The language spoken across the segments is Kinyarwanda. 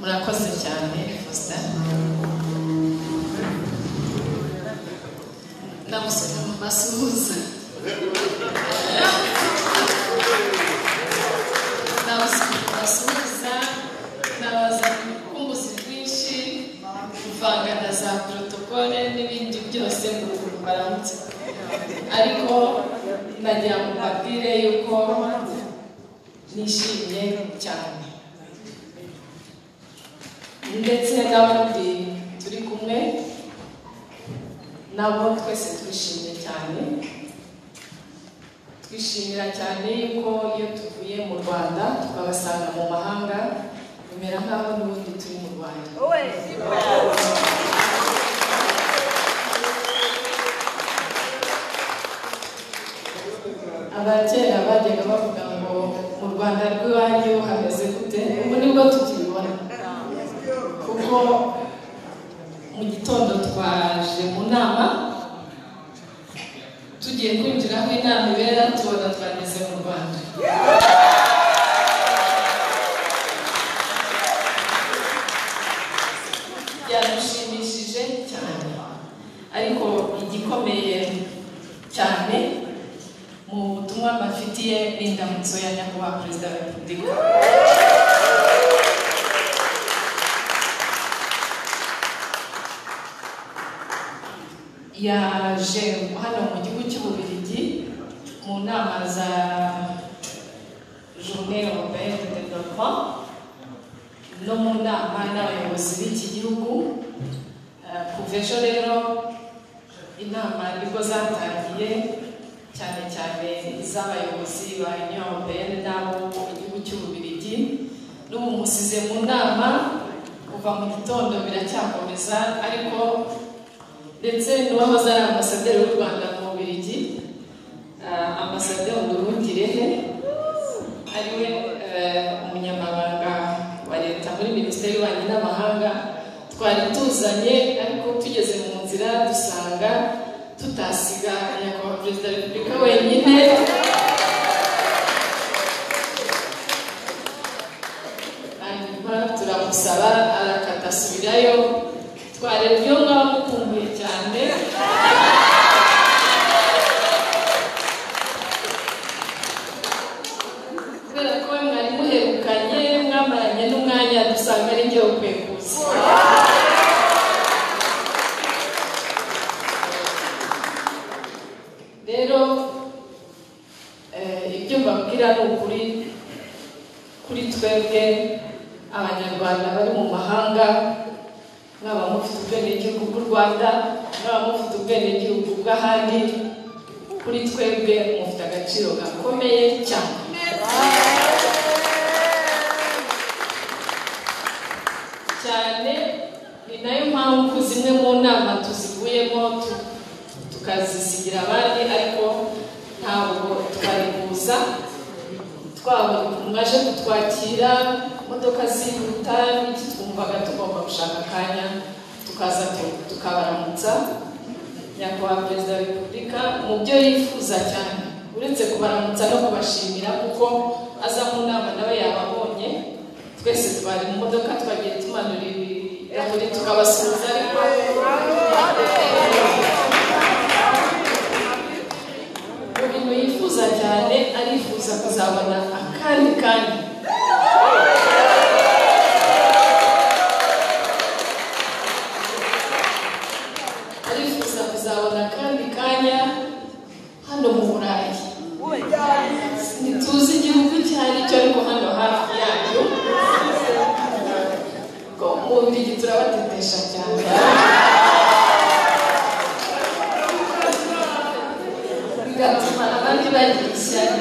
Murakoze cyane Faustin. Ndamusubiza mu basuhuza. Ndamusubiza ndabaza ubukumbuzi bwinshi kuvanga na za protokole n'ibindi byose ngo baramutse, ariko nagira ngo mbabwire yuko nishimye cyane ndetse n'abandi turi kumwe nabo twese twishimye cyane. Twishimira cyane yuko iyo tuvuye mu Rwanda tukabasanga mu mahanga bimera nk'aho n'ubundi turi mu Rwanda. Abakera bajyaga bavuga ngo mu Rwanda rw'iwanyu hameze gute, ubu nibwo tukibibona, kuko mu gitondo twaje mu nama, tugiye kwinjira aho inama ibera tubona twageze mu Rwanda. Byadushimishije cyane, ariko igikomeye cyane mu butumwa bafitiye ni indamutso ya nyakubahwa Perezida wa Repubulika. Yaje hano mu gihugu cy'Ububiligi mu nama za Journée Européenne de Développement no mu nama n'abayobozi b'iki gihugu. Kuva ejo rero inama nibwo zatangiye, cyane cyane iz'abayobozi ba Union Européenne n'abo mu gihugu cy'Ububiligi. N'ubu musize mu nama kuva mu gitondo biracyakomeza, ariko ndetse n'uwahoze ari ambasaderi w'u Rwanda mu Bubiligi, ambasaderi Nduhungirehe, ariwe umunyamabanga wa leta muri Minisiteri y'Ububanyi n'Amahanga, twari tuzanye, ariko tugeze mu nzira dusanga tutasiga nyakubahwa Perezida wa Repubulika wenyine. Hanyuma turamusaba arakata asubirayo. Twarebye iyo mwaba mukumbuye cyane. Kubera ko mwari muherukanye mwamaranye n'umwanya, dusanga ari njye ukwiye kuza. Rero ibyo mbabwira ni ukuri kuri twebwe Abanyarwanda bari mu mahanga, mwaba mufite ubwenegihugu bw'u Rwanda, mwaba mufite ubwenegihugu bw'ahandi, kuri twebwe mufite agaciro gakomeye cyane. Ni nayo mpamvu zimwe mu nama tuzivuyemo tukazisigira abandi, ariko ntabwo twari kuza twabona ukuntu mwaje kutwakira, imodoka zihuta n'iki, twumvaga tugomba gushaka akanya tukaza tukabaramutsa. Nyakubahwa Perezida wa Repubulika, mu byo yifuza cyane, uretse kubaramutsa no kubashimira, kuko aza mu nama nawe yababonye, twese twari mu modoka twagiye tumanura ibirahuri tukabasuhuza, ariko mu bintu yifuza cyane arifuza kuzabona akandi kanya arifuza kuzabona akandi kanya hano mu Burayi. Ntituzi igihugu icyo ari cyo, ariko hano hafi yacyo. Ko mu Bubiligi turabatetesha cyane, bigatuma abandi bagira ishyari,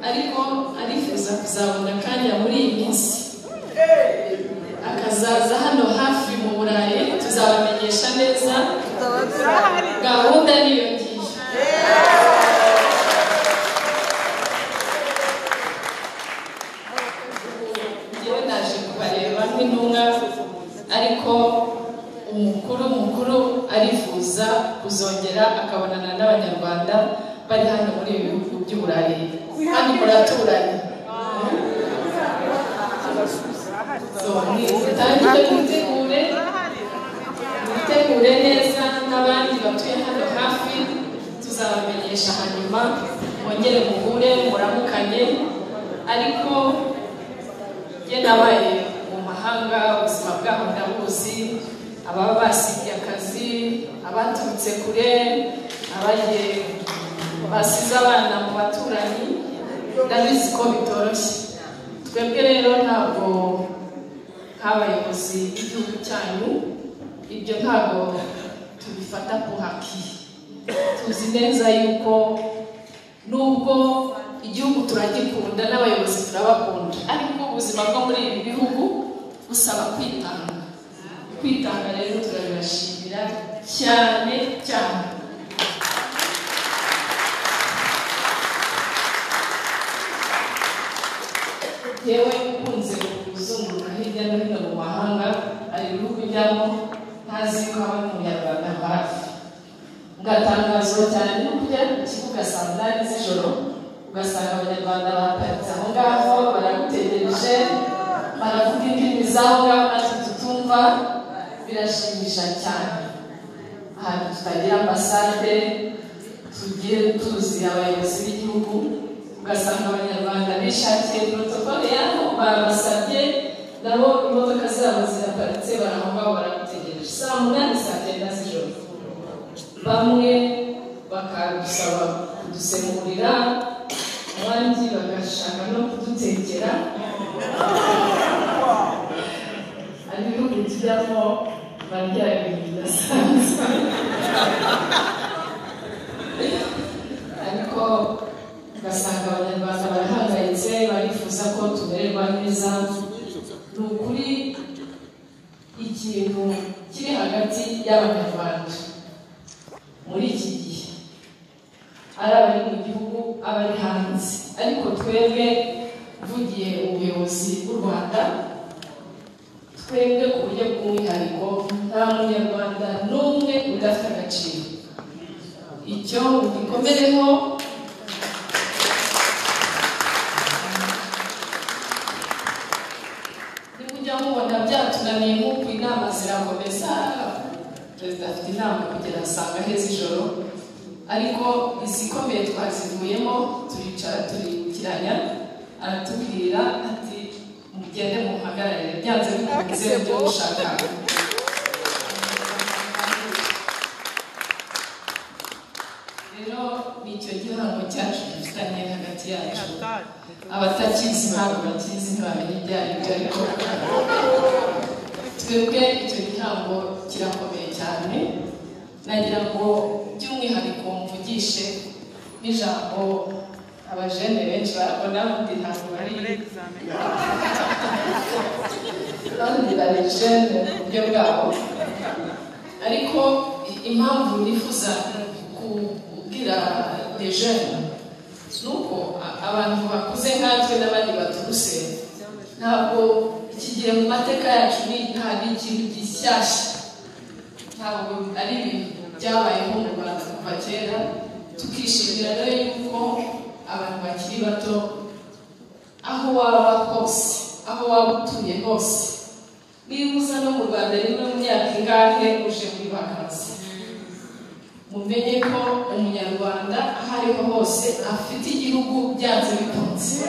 ariko arifuza kuzabona akanya muri iyi minsi akazaza hano hafi mu Burayi. Tuzabamenyesha neza, gahunda niyo ngiyo. Njyewe naje kubareba nk'intumwa, ariko umukuru mukuru arifuza kuzongera akabonana n'Abanyarwanda bari hano muri ibi bihugu by'Uburayi, kandi muraturanye. So mutangire mwitegure, mwitegure neza, n'abandi batuye hano hafi tuzabamenyesha, hanyuma mwongere muhure muramukanye. Ariko njye nabaye mu mahanga, ubuzima bwaho ndabuzi, ababa basibye akazi, abaturutse kure, abagiye basize abana mu baturanyi, ndabizi ko bitoroshye. Twebwe rero ntabwo nk'abayobozi b'igihugu cyanyu ibyo ntabwo tubifata ku haki. Tuzi neza yuko nubwo igihugu turagikunda n'abayobozi turabakunda, ariko ubuzima bwo muri ibi bihugu busaba kwitanga. Kwitanga rero turabibashimira cyane cyane. Yewe ukunze kuzunguruka hirya no hino mu mahanga, hari ibihugu njyamo ntazi ko haba Umunyarwanda hafi, ngatangazwa cyane no kujya ku kibuga saa 8 z'ijoro ugasanga Abanyarwanda baparitse aho ngaho baragutegereje, baravuga indimi z'aho ngaho natwe tutumva. Birashimisha cyane. Ahantu tutagira ambasade, tugiye tuzi abayobozi b'igihugu, ugasanga Abanyarwanda bishakiye protocole yaho babasabye, nabo imodoka zabo ziraparitse, bari aho ngaho baragutegereje saa 8, saa 9 z'ijoro. Bamwe bakadusaba kudusemurira, abandi bagashaka no kudutekera. Hari ibihugu tujyamo barya ibintu bidasanzwe, ariko ugasanga Abanyarwanda barahangayitse, barifuza ko tumererwa neza. Ni ukuri ikintu kiri hagati y'Abanyarwanda muri iki gihe, ari abari mu gihugu, abari hanze, ariko twebwe mvugiye ubuyobozi bw'u Rwanda, twebwe ku buryo bw'umwihariko nta Munyarwanda n'umwe udafite agaciro. Icyo gikomereho. Nimujya mubona byatunaniye nk'uko inama zirakomeza, Perezida afite inama kugera saa ngahe z'ijoro, ariko izikomeye twazivuyemo, turicara turibukiranya, aratubwira ati: "Mugende muhagararire, byanze bikunze ibyo mushaka." Rero ni icyo gihango cyacu dufitanye hagati yacu. Abatakizi ntabwo bakizi, ntibamenye ibyo ari byo, ariko twebwe icyo gihango kirakomeye cyane. Nagira ngo by'umwihariko mvugishe n'ijambo Abajene benshi barabona abandi ntabwo bari, abandi bari jene mu buryo bwabo. Ariko impamvu nifuza kubwira les jeunes ni uko abantu bakuze nkatwe n'abandi baturuse, ntabwo iki gihe mu mateka yacu nta ikintu gishyashya, ntabwo ari ibintu byabayeho mu Rwanda kuva kera. Tukishimira rero yuko abantu bakiri bato, aho waba hose, aho waba utuye hose, niba uza no mu Rwanda rimwe mu myaka ingahe uje muri vakansi, mumenye ko umunyarwanda aho ariho hose afite igihugu byanze bikunze.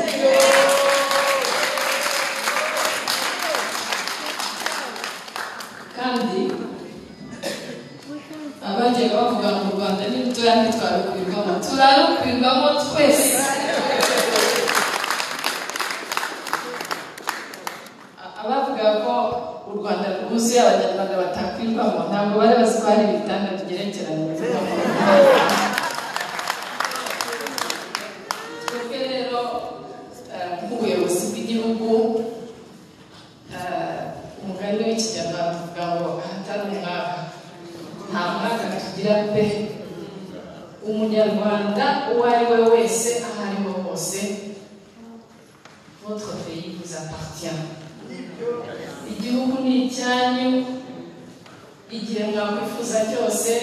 Kandi abajyaga bavuga ngo u Rwanda ni rutoya ntitwarukwirwamo, turarukwirwamo twese. Abavuga ko u Rwanda rwuzuye abanyarwanda batakwirwamo ntabwo bari bazi ko hari ibitanda bigerekeranye. Twebwe rero nk'ubuyobozi bw'igihugu, umugani w'ikinyarwanda uvuga ngo ahatari umwaga nta mwaga tugira pe. Umunyarwanda uwo ari we wese, aho ariho hose, votre pays vous appartient. Igihugu ni icyanyu, igihe mwakwifuza cyose,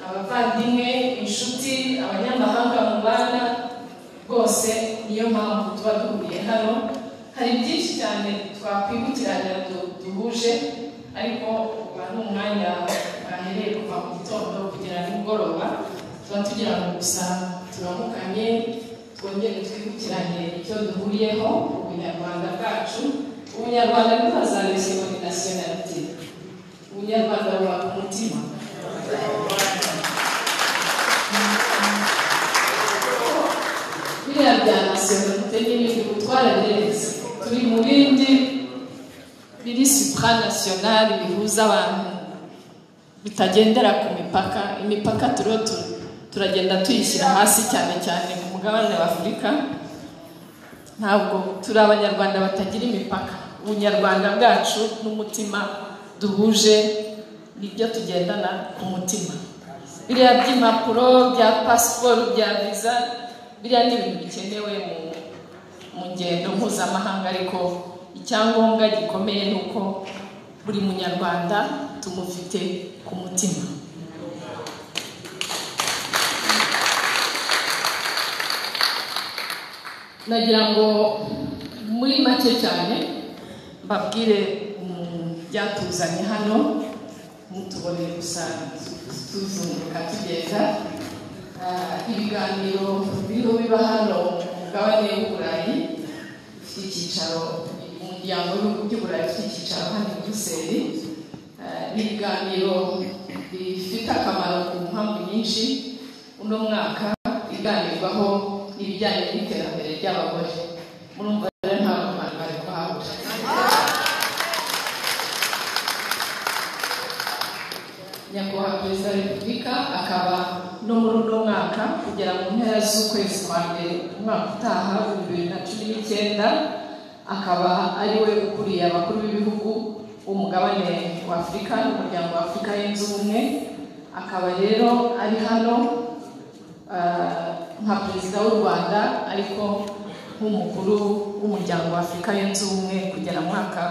abavandimwe, inshuti, abanyamahanga mubana bose, niyo mpamvu tuba duhuriye hano. Hari byinshi cyane twakwibukiranya duhuje, ariko uba ni umwanya wahereye kuva mu gitondo kugera nimugoroba, tuba tugira ngo gusa turamukanye, twongere twibukiranye icyo duhuriyeho, ubunyarwanda bwacu. Ubunyarwanda ntibazabeshye ngo ni nationalité, ubunyarwanda buba ku mutima. Biriya bya nationalité n'ibindi twarabirenze, turi mu bindi biri supranational bihuza abantu bitagendera ku mipaka. Imipaka turiho turagenda tuyishyira hasi cyane cyane ku mugabane wa Afurika. Ntabwo turi abanyarwanda batagira imipaka. Ubunyarwanda bwacu n'umutima duhuje nibyo tugendana ku mutima. Biriya by'impapuro, bya pasiporo, bya visa, biriya ni ibintu bikenewe mu ngendo mpuzamahanga, ariko icyangombwa gikomeye ni uko buri munyarwanda tumufite ku mutima. Nagira ngo muri make cyane mbabwire byatuzanye hano, mutubone gusa tuzunguruka tugenda. Ibiganiro biriho biba hano mu mugabane w'Uburayi, ufite icyicaro, umuryango w'ibihugu by'Uburayi ufite icyicaro hano i Buruseli. Ni ibiganiro bifite akamaro ku mpamvu nyinshi. Uno mwaka ibiganirwaho ibijyanye n'iterambere ry'abagore. Murumva rero ntabwo abantu bari kuhabura. Nyakubahwa Perezida wa Repubulika akaba no muri uno mwaka kugera mu mpera z'ukwezi kwa mbere umwaka utaha 2019, akaba ari we ukuriye abakuru b'ibihugu b'umugabane wa Afurika n'umuryango wa Afurika yunze ubumwe. Akaba rero ari hano nka perezida w'u Rwanda, ariko nk'umukuru w'umuryango wa Afurika yunze ubumwe kugera mu mwaka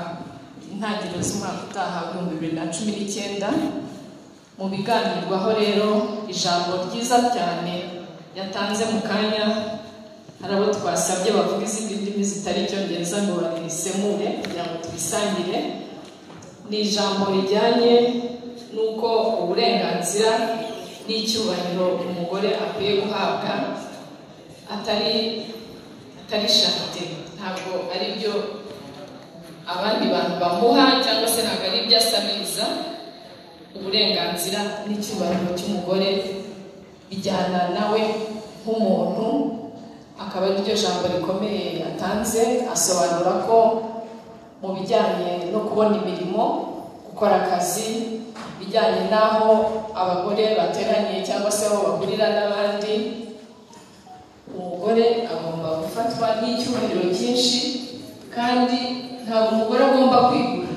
intangiriro z'umwaka utaha 2019. Mu biganirwaho rero ijambo ryiza cyane yatanze mu kanya, hari abo twasabye bavuga izindi ndimi zitari icyongereza ngo barisemure kugira ngo tubisangire. Ni ijambo rijyanye n'uko uburenganzira n'icyubahiro umugore akwiye guhabwa atari charité, ntabwo ari byo abandi bantu bamuha cyangwa se ntabwo ari ibyo asabiriza. Uburenganzira n'icyubahiro cy'umugore bijyana nawe nk'umuntu, akaba ari ryo jambo rikomeye yatanze. Asobanura ko mu bijyanye no kubona imirimo, gukora akazi, bijyanye n'aho abagore bateraniye cyangwa se aho bahurira n'abandi, umugore agomba gufatwa n'icyubahiro cyinshi, kandi ntabwo umugore agomba kwigura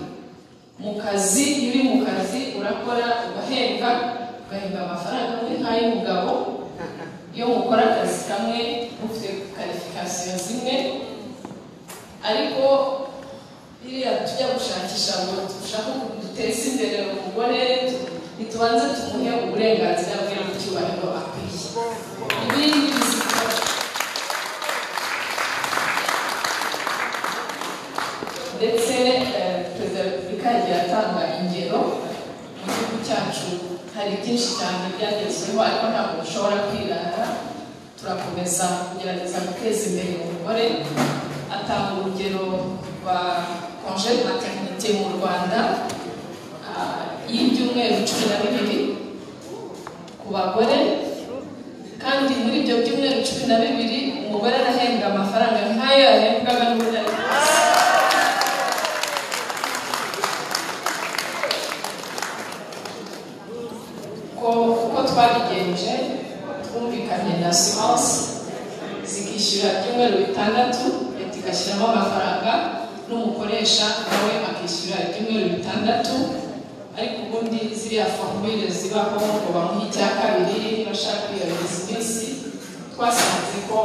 mu kazi. Iyo uri mu kazi urakora ugahembwa, ugahembwa amafaranga amwe nk'ay'umugabo. Iyo mukora akazi kamwe mufite qualification zimwe, ariko iriya tujya gushakisha ngo dushake ukuntu duteza imbere umugore, ntitubanze tumuhe uburenganzira bwe n'icyubahiro akwiye. Ibindi bizikora. Ndetse Perezida wa Repubulika yagiye atanga ingero. Mu gihugu cyacu hari byinshi cyane byagezweho, ariko ntabwo dushobora kwirara, turakomeza kugerageza guteza imbere umugore. Atanga urugero rwa congé de maternité mu Rwanda y'ibyumweru 12 ku bagore, kandi muri ibyo byumweru 12 umugore arahembwa amafaranga nk'ayo yahembwaga n'ubundi ari ku kazi. Uko twabigenje, twumvikanye na assurance zikishyura ibyumweru 6, leta igashyiramo amafaranga, n'umukoresha nawe akishyura ibyumweru 6. Ariko ubundi ziriya formule zibaho ngo bamuhe icya kabiri bashaka kwiyongeza iminsi, twasanze ko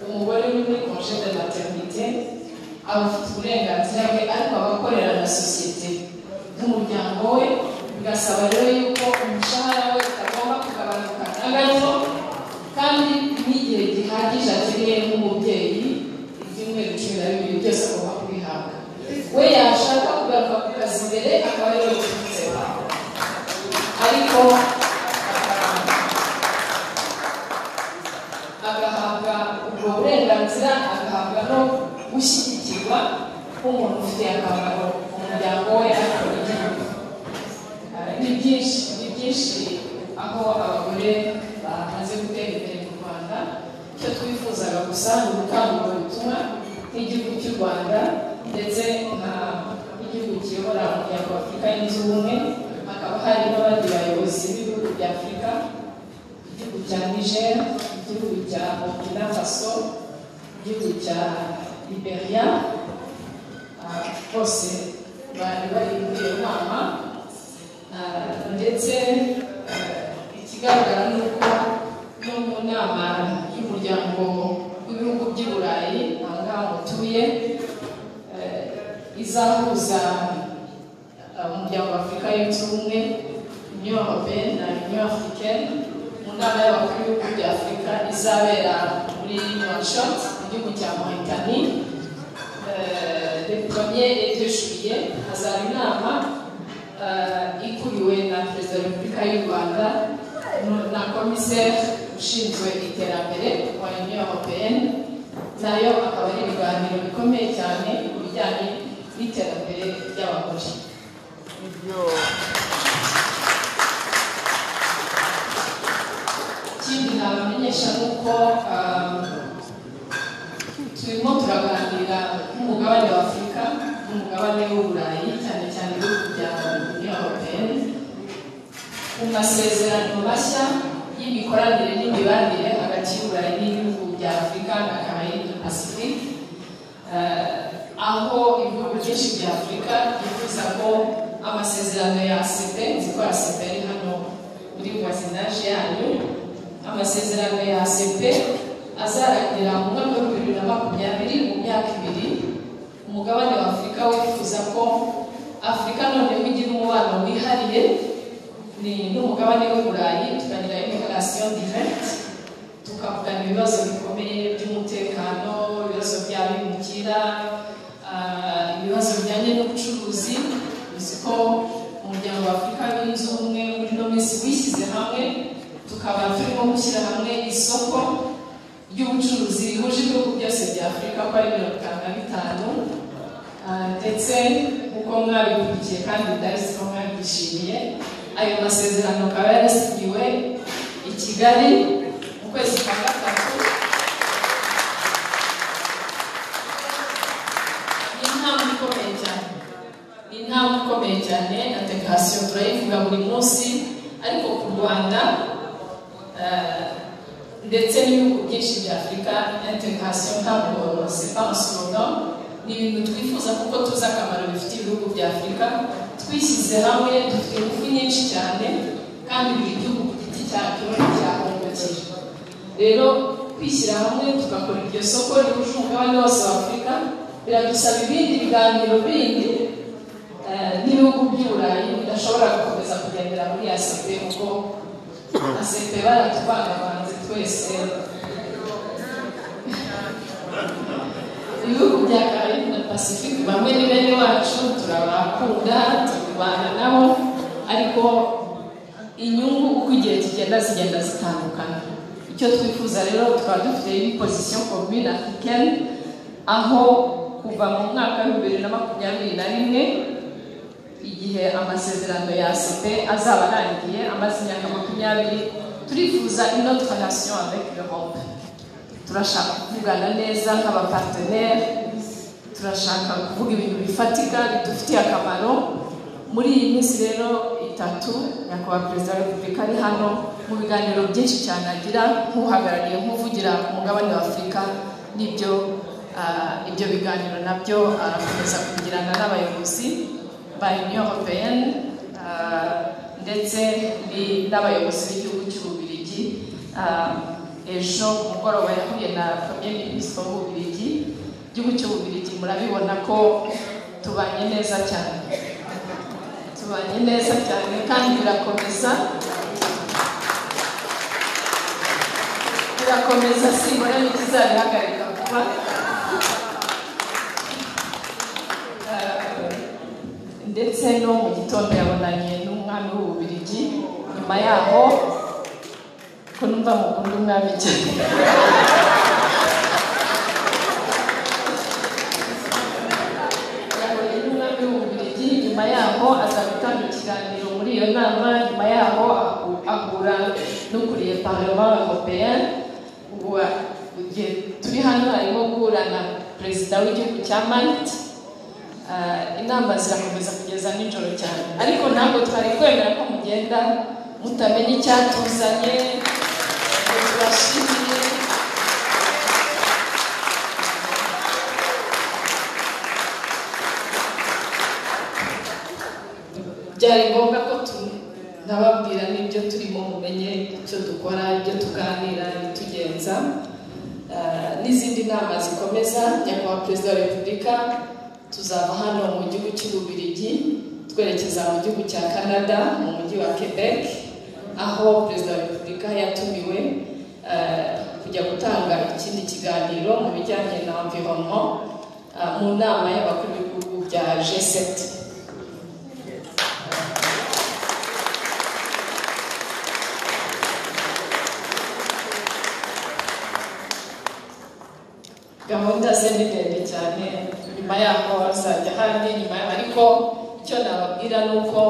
umugore uri muri congé de maternité aba afite uburenganzira bwe, ariko aba akorera na sosiyete n'umuryango we, bigasaba rero yuko umushahara we utagomba kugabanuka na gato, kandi n'igihe gihagije akeneye nk'umubyeyi, ibyumweru 12 byose agomba kubihabwa. We yashaka kugaruka ku kazi mbere akaba ariwe biturutseho, ariko agahabwa ubwo burenganzira, agahabwa no gushyigikirwa nk'umuntu ufitiye akamaro umuryango we ariko n'igihugu. Ni byinshi aho abagore bamaze gutera imbere mu Rwanda. Icyo twifuzaga gusa ni ugutanga ubwo butumwa nk'igihugu cy'u Rwanda, ndetse nk'igihugu kiyobora umuryango wa Afurika yunze ubumwe. Hakaba hari n'abandi bayobozi b'ibihugu bya Afurika, igihugu cya Niger, igihugu cya Burkina Faso, igihugu cya Liberia, bose bari bari muri iyo nama. Ndetse ikigaragara ni uko no mu nama y'umuryango w'ibihugu by'i Burayi aha ngaha mutuye, izahuza umuryango wa Afurika yunze ubumwe, Union européenne na Union africaine, mu nama y'abakuru b'ibihugu bya Afurika izabera muri Nouakchott mu gihugu cya Mauritanie, le 1er et 2 juillet, hazaba inama ikuriwe na Perezida wa Repubulika y'u Rwanda na commissaire ushinzwe iterambere wa Union européenne, nayo akaba ari ibiganiro bikomeye cyane ku bijyanye n'iterambere ry'abagore. Ikindi nabamenyesha ni uko turimo turaganira n'umugabane wa Afurika n'umugabane w'Uburayi, cyane cyane ibihugu bya Union européenne, ku masezerano mashya y'imikoranire n'imibanire hagati y'Uburayi n'ibihugu bya Afurika na Caraïbes na Pacifique, aho ibihugu byinshi bya Afurika byifuza ko amasezerano ya ACP, nzi ko ACP ari hano muri voisinage yanyu, amasezerano ya ACP azarangira mu mwaka wa 2020, mu myaka 2. Umugabane wa Afurika wifuza ko Afurika noneho igira umubano wihariye ni n'umugabane w'i Burayi, tukagira une relation directe, tukavugana ibibazo bikomeye by'umutekano, ibibazo by'abimukira, ibibazo bijyanye n'ubucuruzi. Uzi ko umuryango wa Afurika yunze ubumwe muri ino minsi wishyize hamwe, tukaba turimo gushyira hamwe isoko ry'ubucuruzi rihuje ibihugu byose bya Afurika ko ari 55. Ndetse nk'uko mwabikurikiye kandi ndabizi ko mwabyishimiye, ayo masezerano akaba yarasinyiwe i Kigali mu kwezi kwa 3. Ni intambwe ikomeye cyane, ni intambwe ikomeye cyane. Intégration turayivuga buri munsi, ariko ku Rwanda ndetse n'ibihugu byinshi bya Afurika. Integration ntabwo c'est pas un slogan, ni ibintu twifuza kuko tuzi akamaro bifitiye ibihugu bya Afurika. Twishyize hamwe dufite ingufu nyinshi cyane, kandi buri gihugu ku giti cyacyo cyahungukira. Rero kwishyira hamwe tugakora iryo soko rihuje umugabane wose wa Afurika biradusaba ibindi biganiro bindi n'ibihugu by'i Burayi bidashobora gukomeza kugendera muri ACP, kuko ACP baratuvangavanze twese. Ibihugu bya Caraïbes na Pacifique bamwe ni bene wacu, turabakunda, tubana nabo, ariko inyungu uko igihe kigenda zigenda zitandukana. Icyo twifuza rero, tukaba dufite une position commune africaine, aho kuva mu mwaka wa 2021, igihe amasezerano ya ACP azaba arangiye amaze imyaka 20, turifuza une autre relation avec l'Europe. Turashaka kuvugana neza nk'abapartenaire, turashaka kuvuga ibintu bifatika bidufitiye akamaro. Muri iyi minsi rero itatu, Nyakubahwa Perezida wa Repubulika ari hano, mu biganiro byinshi cyane agira nk'uhagarariye, nk'uvugira ku mugabane wa Afurika, n'ibyo ibyo biganiro nabyo arakomeza kugirana n'abayobozi ba Union Européenne, ndetse n'abayobozi b'igihugu cy'Ububiligi. Ejo ku mugoroba yahuye na Premier Ministre w'Ububiligi. Igihugu cy'Ububiligi murabibona ko tubanye neza cyane, tubanye neza cyane, kandi birakomeza, birakomeza, simbona n'ikizabihagarika vuba. Ndetse no mu gitondo yabonanye n'umwami w'Ububiligi. Nyuma yaho, ko numva mukunda umwami cyane, yahuye n'umwami w'Ububiligi, nyuma yaho aza gutanga ikiganiro muri iyo nama, nyuma yaho ahura n'ukuriye Parlement européen. Ubu igihe turi hano arimo guhura na perezida w'igihugu cya Malte. Inama zirakomeza kugeza nijoro cyane, ariko ntabwo twari kwemera ko mugenda mutamenye icyatuzanye, ngo tubashimire. Byari ngombwa ko tunababwira n'ibyo turimo, mumenye icyo dukora, ibyo tuganira, ibitugenza, n'izindi nama zikomeza. Nyakubahwa Perezida wa Repubulika, tuzava hano mu gihugu cy'Ububiligi twerekeza mu gihugu cya Canada, mu mujyi wa Quebec, aho Perezida wa Repubulika yatumiwe kujya gutanga ikindi kiganiro mu bijyanye na environnement, mu nama y'abakuru b'ibihugu bya G7. Gahunda ze ni ndende cyane, nyuma yaho hazajya ahandi, nyuma yaho, ariko icyo nababwira ni uko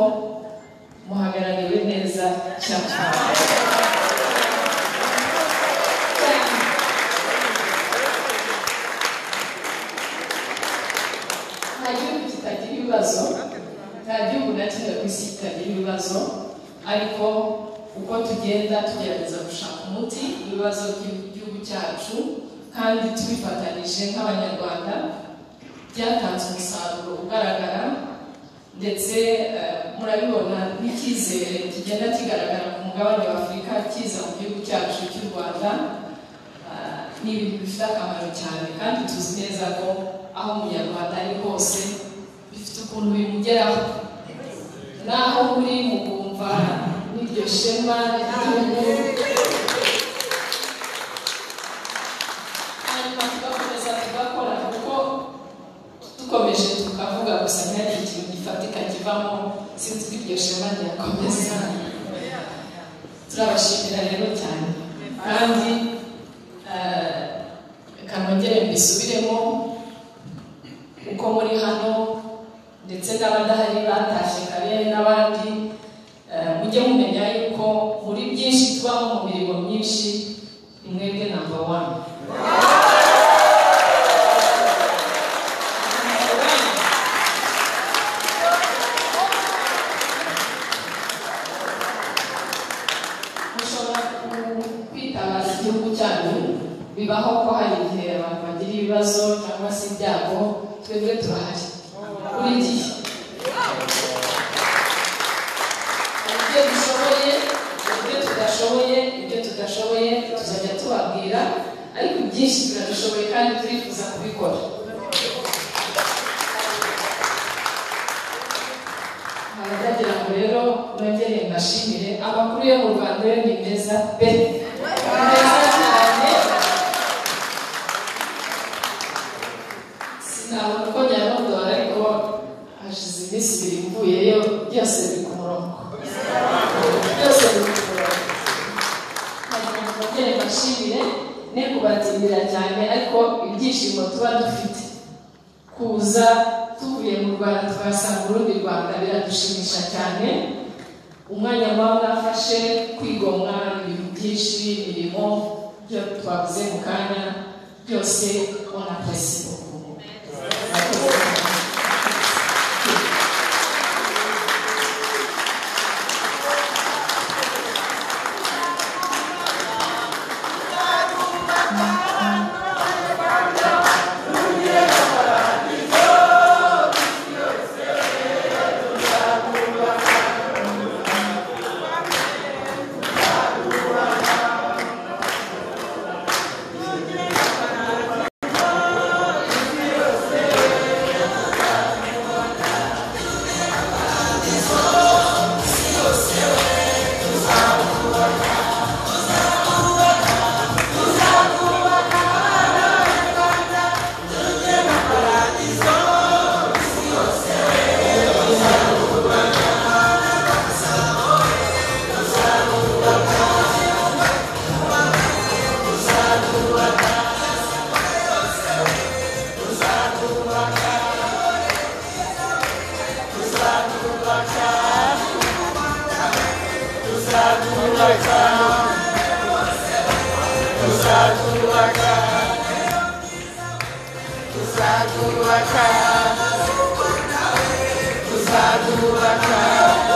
muhagarariwe neza cyane. Nta gihugu kitagira ibibazo, nta gihugu na kimwe ku isi kitagira ibibazo, ariko uko tugenda tugerageza gushaka umuti w'ibibazo by'igihugu cyacu, kandi tubifatanyije nk'Abanyarwanda, byatanze umusaruro ugaragara, ndetse murabibona n'icyizere kigenda kigaragara ku mugabane wa Afurika kiza mu gihugu cyacu cy'u Rwanda. Ni ibintu bifite akamaro cyane, kandi tuzi neza ko aho Umunyarwanda ari hose bifite ukuntu bimugeraho, naho muri mukumva n'iryo shema ry'igihugu, hanyuma tugakomeza tugakora, kuko dukomeje tukavuga gusa ntihagire ikintu gifatika kivamo, sinzi ko iryo shema ryakomeza. Turabashimira rero cyane, kandi reka nongere mbisubiremo, uko muri hano ndetse n'abadahari batashye kare n'abandi, mujye mumenya yuko muri byinshi tubamo, mu mirimo myinshi, ni mwebwe number one. Mushobora kwitabaza igihugu Bibaho ko hari igihe abantu bagira ibibazo cyangwa se ibyago, twebwe turahari buri gihe. Ibyo dushoboye, ibyo tudashoboye, ibyo tudashoboye tuzajya tubabwira, ariko ibyinshi turabishoboye kandi turifuza kubikora. Ndagira ngo rero nongere mbashimire. Amakuru yo mu Rwanda yo ni meza pe, ni meza cyane, sinabona uko nyarondora, ariko hashize iminsi 2 mvuyeyo, byose biri ku murongo, byose biri ku murongo. Ndagira ngo nongere mbashimire, ne kubatindira cyane, ariko ibyishimo tuba dufite kuza tuvuye mu Rwanda tukahasanga urundi Rwanda biradushimisha cyane. Umwanya muba mwafashe kwigomwa ibintu byinshi, imirimo, byo twavuze mu kanya byose, on apprécie beaucoup. Tuzarwubaka, tuzarwubaka.